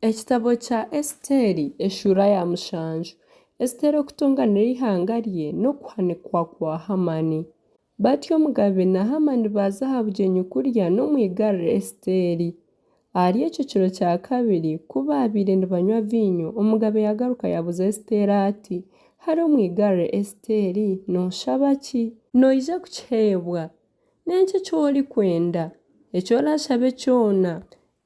Ekitabo kya Esiteeri eshuura ya mushanju. Esiteeri okutonganira eihanga rye n'okuhanikwa kwa Hamani. Batyo omugabe na Hamani baaza aha bugyenyi kurya n'omwigarire Esiteeri. Ahari ekyo kiro kya kabiri, ku baabaire nibanywa viinyo, omugabe yaagaruka yaabuuza Esiteeri ati, Hari omwigarire Esiteeri, nooshaba ki? Noija kukiheebwa. N'enki eki orikwenda? Eki oraashabe kyona,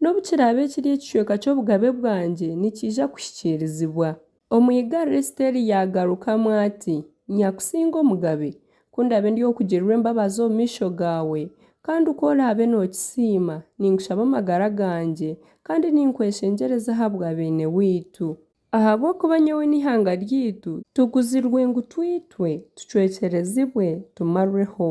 N'obu kiraabe kiri ekicweka ky'obugabe bwangye, nikiija kuhikiirizibwa. Omwigarire Esiteeri yaagarukamu ati, Nyakusinga omugabe, ku ndaabe ndi ow'okugirirwa embabazi omu maisho gaawe, kandi ku oraabe nookisiima, ninkushaba amagara gangye, kandi ninkweshengyereza ahabwa beene waitu. Ahabw'okuba nyowe n'eihanga ryaitu tuguzirwe ngu twitwe, tucwekyerezibwe, tumarweho.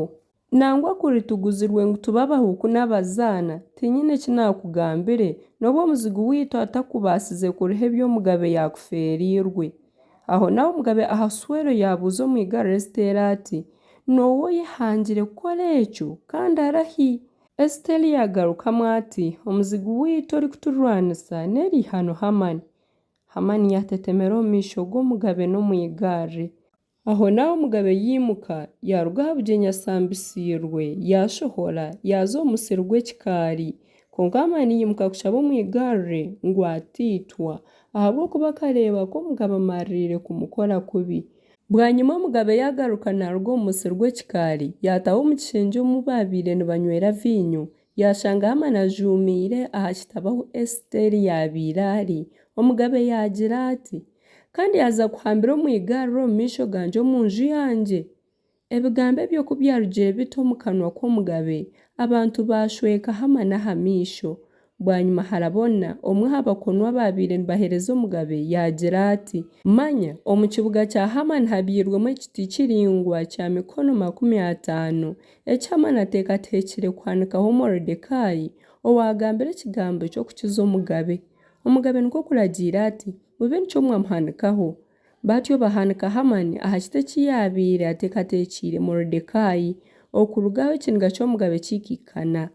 Nangwa kuri tuguzirwe ngu tube abahuuku n'abazaana, tiinyine ki naakugambire, nobu omuzigu waitu ataakubaasize kuriha ebi omugabe yaakufeereirwe. Ahonaaho omugabe Ahaswero yaabuuza Omwigarire Esiteeri ati, N'oha oyehangire kukora ekyo, kandi arahi? Esiteeri yaagarukamu ati, Omuzigu waitu orikuturwanisa n'eri ihano Hamani. Hamani yaatetemera omu maisho g'omugabe n'omwigarire. Ahonaaho omugabe yaimuka, yaaruga aha bugyenyi asambisiibwe, yaashohora, yaaza omu musiri gw'ekikaari. Kwonka Hamani yaimuka kushaba omwigarire ngu ataitwa, ahabw'okuba akareeba ku omugabe amaririire kumukora kubi. Bwanyima omugabe yaagaruka naaruga omu musiri gw'ekikaari, yaataaha omu kishengye omu baabaire nibanywera viinyo, yaashanga Hamani ajuumaire aha kitabo ahu Esiteeri yaabaire ari. Omugabe yaagira ati, Kandi yaaza kuhambira omwigarire omu maisho gangye omu nju yangye? Ebigambo ebyo ku byarugire biti omu kanwa k'omugabe, abantu baashweka Hamani aha maisho. Bwanyima Harabona, omwe aha bakonwa abaabaire nibaheereza omugabe, yaagira ati, Manya, omu kibuga kya Hamani habyairwemu ekiti kiraingwa kya mikono 50, eki Hamani ateekateekire kuhanikaho Morodekai, owaagambire ekigambo ky'okukiza omugabe. Omugabe nikwo kuragiira ati, Mube nikyo mwamuhanikaho. Batyo bahanika Hamani aha kiti eki yaabaire ateekateekiire Morodekai. Okuruga aho ekiniga ky'omugabe kiikaikana.